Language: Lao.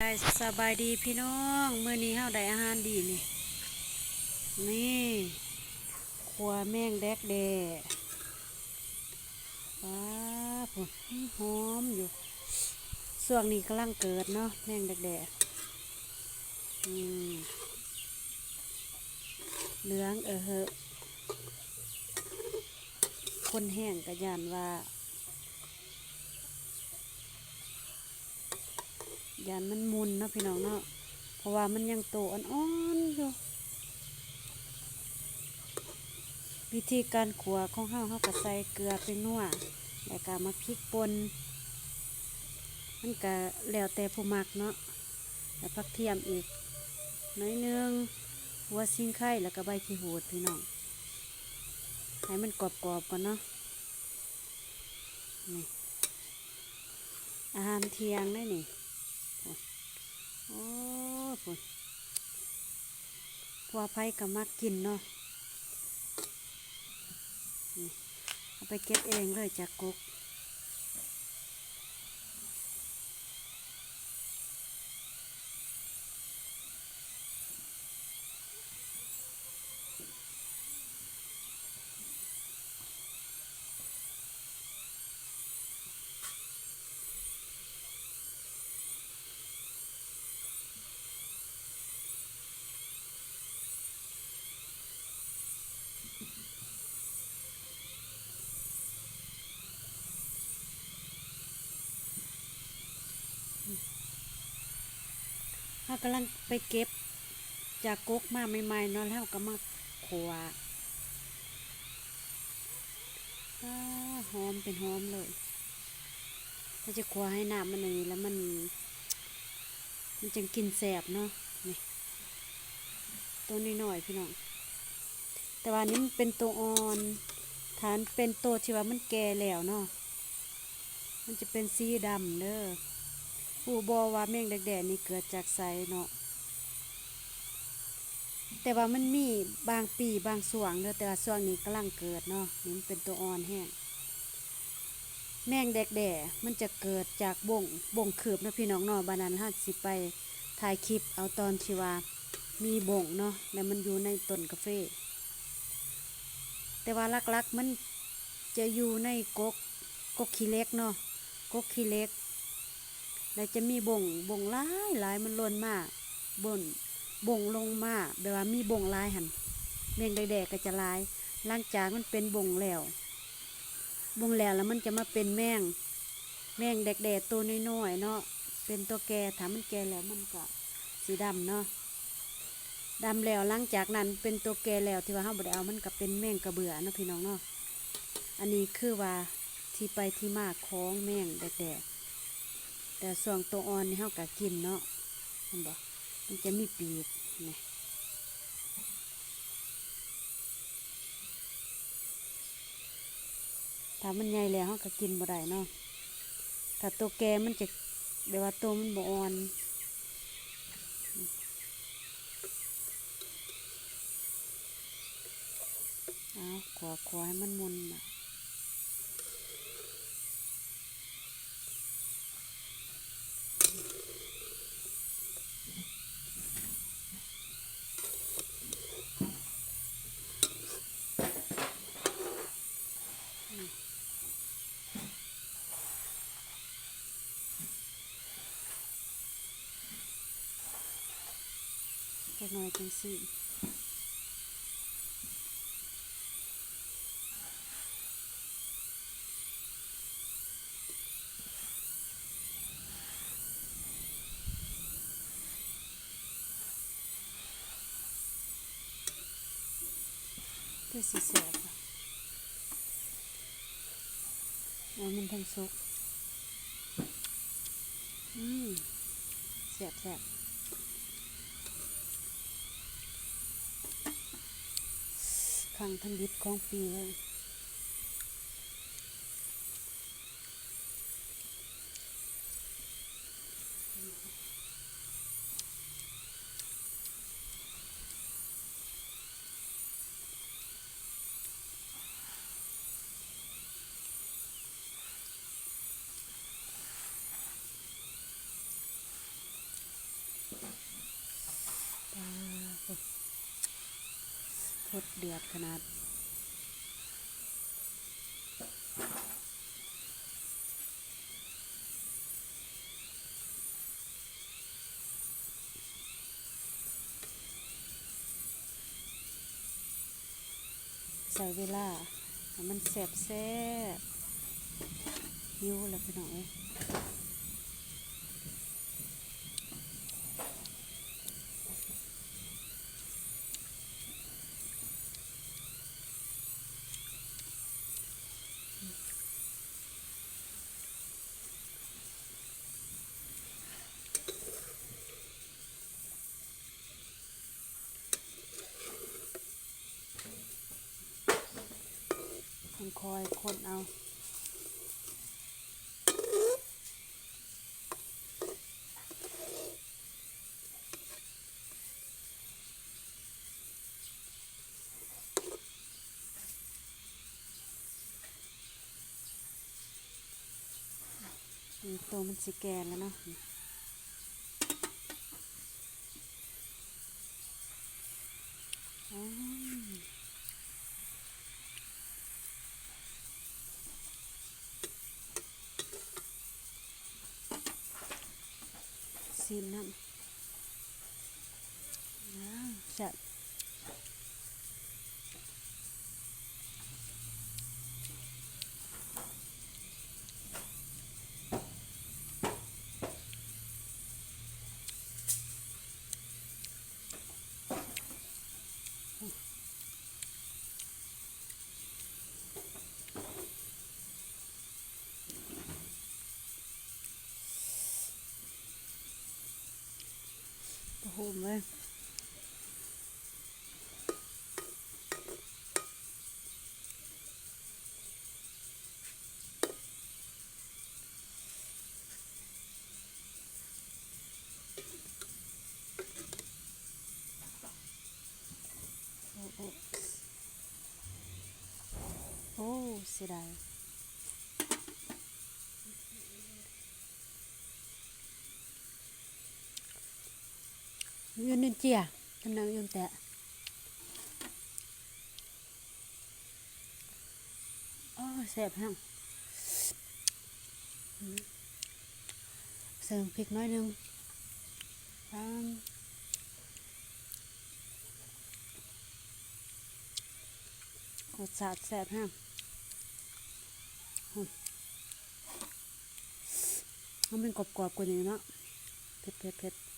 ສະບາຍດີພີ່ນ້ອງ ມື້ນີ້ເຮົາໄດ້ອາຫານດີນີ້ ນີ້ ຂົ້ວແມງແດກແດ້ ວ້າ ພຸ້ນ ຫອມຢູ່ ຊ່ວງນີ້ກຳລັງເກີດເນາະ ແມງແດກແດ້ ອືມ ເຫຼືອງເອີເຮີ ຄົນແຫ້ງກະຢ້ານວ່າ ຢ້ານມັນໝຸ່ນເນາະພີ່ນ້ອງເນາະ ເພາະວ່າມັນຍັງໂຕອ່ອນໆຢູ່. ວິທີການຂົ້ວຂອງເຮົາ ເຮົາກະໃສ່ເກືອ ແປ້ງນົວ ແລ້ວກະໝາກພິກປົ່ນ ມັນກະແລ້ວແຕ່ຜູ້ມັກເນາະ ແລ້ວຜັກທຽມອີກໜ້ອຍໜຶ່ງ ຫົວສີໄຄ ແລ້ວກະໃບຂີ້ຫູດພີ່ນ້ອງ ໃຫ້ມັນກອບໆກ່ອນເນາະ. ນີ້ ອາຫານທ່ຽງເດ້ນີ້ ໂອ້ ພຸ້ນ ເພາະວ່າໃຜກະມັກກິນເນາະ ນີ້ ເອົາໄປເກັບເອງເລີຍຈາກກົກ. ເຮົາກຳລັງໄປເກັບຈາກກົກມາໃໝ່ໆເນາະ ແລ້ວເຮົາກະມາຂົ້ວ ອາ ຫອມເປັນຫອມເລີຍ. ເຮົາຈະຂົ້ວໃຫ້ນ້ຳມັນອັນນີ້ ແລ້ວມັນ ມັນຈັ່ງກິນແຊບເນາະ. ນີ້ ໂຕນ້ອຍໆ ພີ່ນ້ອງ ແຕ່ວ່ານີ້ມັນເປັນໂຕອ່ອນ ຖ້າມັນເປັນໂຕທີ່ວ່າມັນແກ່ແລ້ວເນາະ ມັນຈະເປັນສີດຳເດີ. ຮູ້ບໍ່ວ່າແມງແດກແດ້ນີ້ເກີດຈາກໃສເນາະ? ແຕ່ວ່າມັນມີບາງປີບາງຊ່ວງເດີ ແຕ່ວ່າຊ່ວງນີ້ກຳລັງເກີດເນາະ. ນີ້ມັນເປັນໂຕອ່ອນແຮງ. ແມງແດກແດ້ມັນຈະເກີດຈາກບົ້ງ ບົ້ງຄືບເນາະ ພີ່ນ້ອງເນາະ. ບາດນັ້ນເຮົາຊິໄປຖ່າຍຄລິບເອົາຕອນທີ່ວ່າມີບົ້ງເນາະ ແລ້ວມັນຢູ່ໃນຕົ້ນກາເຟ. ແຕ່ວ່າຫຼັກໆມັນຈະຢູ່ໃນກົກ ກົກຂີ້ເຫຼັກເນາະ ກົກຂີ້ເຫຼັກ ແລ້ວຈະມີບົ້ງ ບົ້ງຫຼາຍໆ ມັນຫຼົ່ນມາ ບົ້ງ ບົ້ງລົງມາ ແບບວ່າມີບົ້ງຫຼາຍຫັ້ນ ແມງແດກແດ້ກະຈະຫຼາຍ. ຫຼັງຈາກມັນເປັນບົ້ງແລ້ວ ບົ້ງແລ້ວ ແລ້ວມັນຈະມາເປັນແມງ ແມງແດກແດ້ໂຕນ້ອຍໆເນາະ ເປັນໂຕແກ່. ຖ້າມັນແກ່ແລ້ວມັນກະສີດຳເນາະ ດຳແລ້ວ. ຫຼັງຈາກນັ້ນເປັນໂຕແກ່ແລ້ວ ທີ່ວ່າເຮົາບໍ່ໄດ້ເອົາ ມັນກະເປັນແມງກະເບືອເນາະ ພີ່ນ້ອງເນາະ. ອັນນີ້ຄືວ່າທີ່ໄປທີ່ມາຂອງແມງແດກແດ້. ແຕ່ຊ່ວງໂຕອ່ອນນີ້ເຮົາກະກິນເນາະ ເຫັນບໍ່ ມັນຈະມີປີກ ນີ້. ຖ້າມັນໃຫຍ່ແລ້ວເຮົາກະກິນບໍ່ໄດ້ເນາະ. ຖ້າໂຕແກ່ມັນຈະ ແບບວ່າໂຕມັນບໍ່ອ່ອນ. ເອົາ ຂົ້ວໆໃຫ້ມັນໝຸ່ນນະ. ຈັກໜ້ອຍຈັ່ງຊີ້. ຄືຊິແຊບ ເອົາມັນທັງສຸກ. ອືມ ແຊບໆ ຄັ້ງທຳອິດຂອງປີເລີຍ. ອື ປາໂທ້ ໂຄດເດືອດຂະໜາດ. ໃຊ້ເວລາໃຫ້ມັນແຊບໆ ຫິວແລ້ວພີ່ນ້ອງເອີຍ. ຄ່ອຍໆຄົນເອົາ. ໂຕມັນຊິແກ່ແລ້ວເນາະ. ອືມ ຊີມນຳ. ວ້າວ ແຊບ. ໂອ້ໂຫ ເວີຍ. ໂອ້ ໂອ້ ໂອ້ ເສຍດາຍ. ຢູ່ນິນເຈຍ ກຳລັງຢູ່ແຕະ. ໂອ້ຍ ແຊບແຮງ. ອືມ ໃສ່ພລິກໜ້ອຍໜຶ່ງ. ປາ ລົດຊາດແຊບແຮງ. ອືມ ມັນແມ່ນກອບໆ ກວ່ານີ້ເນາະ. ເຜັດໆໆ.